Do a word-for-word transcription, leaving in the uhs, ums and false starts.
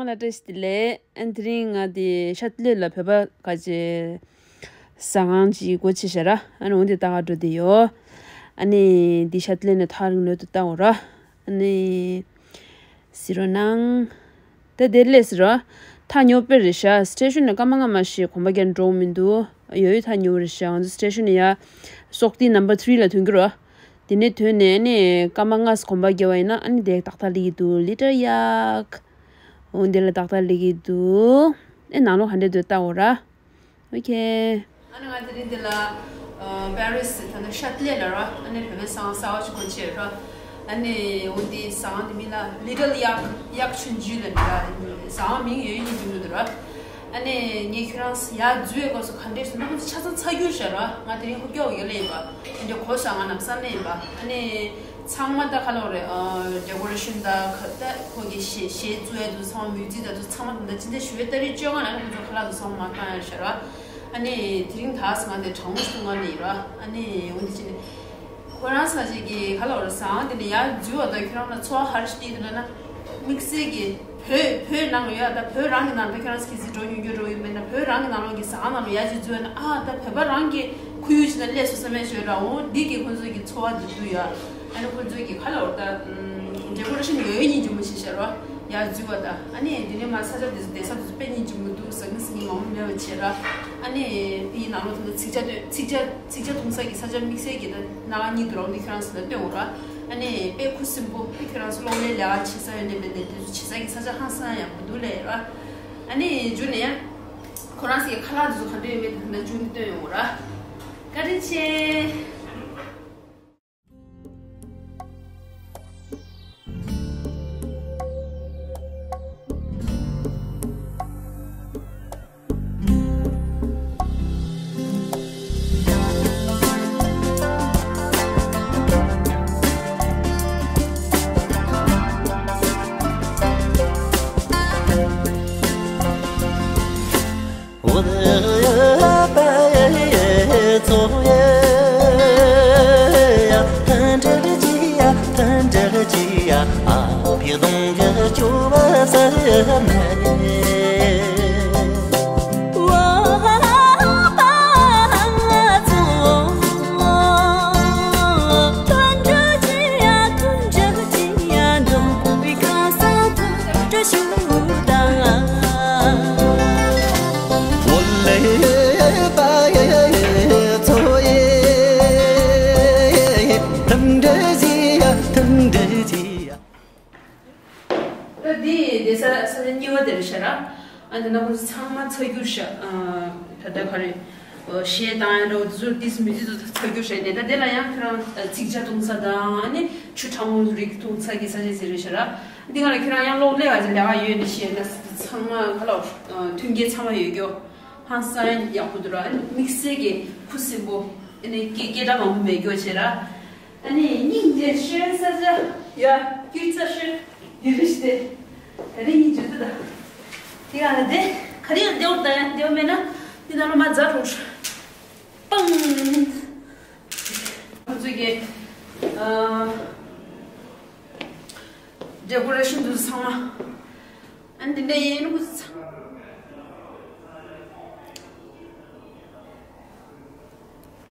ལ་བཀྲ་ཤིས་བདེ་ལེགས། ཨ་ནི་དེ་རིང་ང་དེ་ཤ་ཏི་ལེ་ལ་བོད་པ་ག་ཅེ་ཟ་ཁང་ཅིག་སྒོ་ཕྱེ་ཤག་ར། ཨ་ནི་འོ་དེ་ལྟ་ག་འགྲོ་དེ་ཡོད། ཨ་ནི་དེ་ཤ་ཏི་ལེ་ནས་ཐག་རིང་ལོས་དུ་ལྟ་འོ་ར། ཨ་ནི་ཟེར་རོ་ནང་། ད་དེ་ལས་ཟེར་རོ། ཐག་ཉོ་པེ་རེད་ཤག་སི་ཊེ་ཤོན་ནས་སྐར་མ་ལྔ་མ་ཞིག་གོམ་པ་རྒྱག་འགྲོ་མི་འདུག་ཡོད་ཡོད་ཐག་ཉོ་རེད་ཤག་ང་ཚོ་སི་ཊེ་ཤོན་ནས་ཡ་སོག་ཏི་ནམ་བར་ཐི་རི་ལ་ཐོན་གི་རོ། དེ་ནས་ཐོན་ནས་ཨ་ནི་སྐར་མ་ལྔ་གོམ་པ་རྒྱག་པ་ཡིན་ན་ཨ་ནི་དེ་ཏག་ཏག་སླེབས་ཀྱི་འདུག་ལི་ཊལ་ཡག་འོ་འདི་ལ་ཏག་ཏག་སླེབས་ཀྱི་འདུག་ཨེ་ནང་ལོགས་ག་འདྲས་འདུག་ལྟ་འོ་ར། ཨོ་ཁེ། ཨ་ནི་ང་དེ་རིང་འདི་ལ་པེ་རི་སི་ད་ནི་ཤ་ཏི་ལེ་ལ་ར། ཨ་ནི་བོད་པའི་ཟ་ཁང་གསར་པ་ཞིག་སྒོ་ཕྱེ་ར། ཨ་ནི་འོ་འདི་ཟ་ཁང་འདི་མིང་ལ་ལི་ཊལ་ཡག་ཡག་ཆུང་ཆུང་ལ་འདི་ལ་ཟ་ཁང་མིང་ཡོད་ཡིན་གྱི་འདུག་ར། ཨ་ནི་ངས་ཁྱོད་རང་ཡར་འཛུལ་བའི་སྐབས་སུ་ག་འདྲས་སོང་ན་ཁོ་ཚོ་ཆ་ཚང་ཚར་གྱུར་ཤག་ར། ང་དེ་རིང་ཧོབ་རྒྱག་ཡོད་ལེ་ཡིན་པ། ཨ་འདྲས་གོ་ཤག་ང་ནམ་སང་ལེ་ཡིན་པ། ཨ་ནི་ཚང་མ་ད་ག་ལོག་རེད། ཨ་ཌེ་ཀོ་རེ་ཤན་ད་ག་ད་ཁོ་གི་གཞས་གཞས་བཙུགས་ཡ་དུ་ཚང་མ་མིའུ་ཛིག་ད་དུ་ཚང་མ་ད་ད་ཅི་འདྲ་ཞུ་བའི་ཏ་རིག་བཅོ་ལྔ་ལ་ཁོ་ཚོ་ཁ་ལག་དུ་ཚང་མ་མ་བཏང་ཡ་ཤག་ར། ཨ་ནི་དེ་རིང་ད་སང་ང་དེ་གྲང་མོ་ཞིག་ང་ནི་ར། ཨ་ནི་འོ་འདི་ཅི་ནི། ཁོ་རང་ས་ཆ་གི་ག་ལ་བར་ཟ་ཁང་དེ་ནས་ཡར་འཛུལ་བ་དང་ཁྱོད་རང་ལ་ཚོར་བ་ག་རེ་ཞིག་སྟེར་འདུག་ལབ་ན། དམིགས་བསལ་གྱི་བོད་བོད་ནང་ལ་ཡོད་ད་བོད་རང་གི་ནང་ལ་ཁྱོད་རང་གི་སི་འགྲོ་ཡོང་རྒྱུ་འགྲོ་ཡིན་པས་ན་བོད་རང་གི་ནང་ལོགས་ཀྱི་ཟ་ཁང་ནང་ལ་ཡར་ཅིག་འཛུལ་བ་ན་ཨ་ད་བོད་པ་རང་གི་ཁོར་ཡུག་ཅིག་ན་སླེབས་སོང་བསམ་པའི་ཞོར་ལ་འོ་འདི་གི་ཁོང་ཚོ་གི་ཚོར་བ་འདི་འདུག་ཡ། ཨ་ནི་ཁོང་ཚོ་གི་ག་ལ་བར་ད་ཌེ་ཀོ་རེ་ཤན་ཡོད་ཡོད་ཉིན་ཅུང་མ་ཞིག་ཤར་བ་ཡར་འཛུལ་བ་ད་ཨ་ནི་འདི་ནས་མ་ས་ཆ་འདི་ཚོ་བསྡད་ས་འདི་ཚོ་དཔེ་ཉིན་ཅུང་མ་འདུག་ཟ་ངེ་ཟ་ངེ་མང་པོ་མེད་པ་བྱས་ར། ཨ་ནི་དེའི་ནང་ལོགས་དེ་ཚོ་ཚིག་ཇ་སྟོན་ཚིག་ཇ། ཚིག་ཇ་འཐུང་ས་གི་ས་ཆ་དམིགས་བསལ་གྱི་ད་སྣ་ཁ་གཉིས་འདུག་ར། འོ་འདི་ཁྱོད་རང་ཚོ་ལ་སྟོན་འོང་ར། ཨ་ནི་དཔེ་ཁུ་སིམ་པོ་དཔེ་ཁྱོད་རང་ཚོ་གློག་ཀླད་ལས་ཀ་བྱེད་ས་ཡོད་ནས་མེད་ནས་དེ་ཚོ་བྱེད་ས་གི་ས་ཆ་ཧང་སང་ཡག་པོ་འདུག་ལས་ར། ཨ་ནི་མཇུག་ནས་ཡང་ཁོ་རང་ཚོ་གི་ཁ་ལག་དེ་ཚོ་ག་འདྲ་ཡོད་མེད་དེ་ད་མཇུག་ནས་སྟོན་འོང་ར། བཀའ་དྲིན་ཆེ། ད་འདི་བསྡད་ས་ས་ཆ་གཉིས་པ་དེ་རེད་ཤག་ར། ཨ་དེ་ན་ཁོང་ཚོ་ཚང་མ་ཚར་གྱུར་ཤག་ཨ་ད་ལྟ་ག་རེ། གཞས་བཏང་ཡ་འདྲ་བོ་དེ་ཚོ་ཏིས་མི་ཏིས་ཚོ་ཚར་གྱུར་ཤག་ནས་ད་དེ་ལ་ཡང་ཁྱོད་རང་ཚིག་ཇ་འཐུང་ས་དང་ཨ་ནི་ཆུ་གྲང་མོ་རིགས་འཐུང་ས་གི་ས་ཆ་ཟེར་རེད་ཤག་ར། འདི་ག་ལ་ཁྱོད་རང་ཡང་གློག་ཀླད་ག་ཅིག་ལས་ཀ་ཡོད་ནི་ཤེས་ན་ཚང་མ་ག་ལ་མཐུན་རྐྱེན་ཚང་མ་ཡོད་རྒྱུ་ཧང་སང་ཡག་པོ་འདུག་ར། ཨ་ནི་དམིགས་བསལ་གྱི་ཁུ་སིམ་པོ་ཨ་ནི་སྐད་སྐད་སྒྲ་མང་པོ་མེད་རྒྱུ་བྱས་ར། ཨ་ནི་སྙིང་རྗེ་ཤོས་ས་ཆ་ཡ་སྐྱུར་རྩ་ཤོས་ཡུ་རི་ཤི་དེ་ད་རེས་སྙིང་རྗེ་འདུག་ད། དེ་ག་ལ་དེ་ག་རེ་ཡང་བདེ་བོ་ད་ཡང་བདེ་བོ་མེད་ན་དེ་ནང་ལ་མ་ཛ་འགྲོ་ཤོག་པང་། ཁོང་ཚོ་གི་ཨ་ཌེ་ཀོ་རེ་ཤན་དུ་ཚང་མ། ཨ་ནི་འདི་འདྲ་ཡིན་ནོ།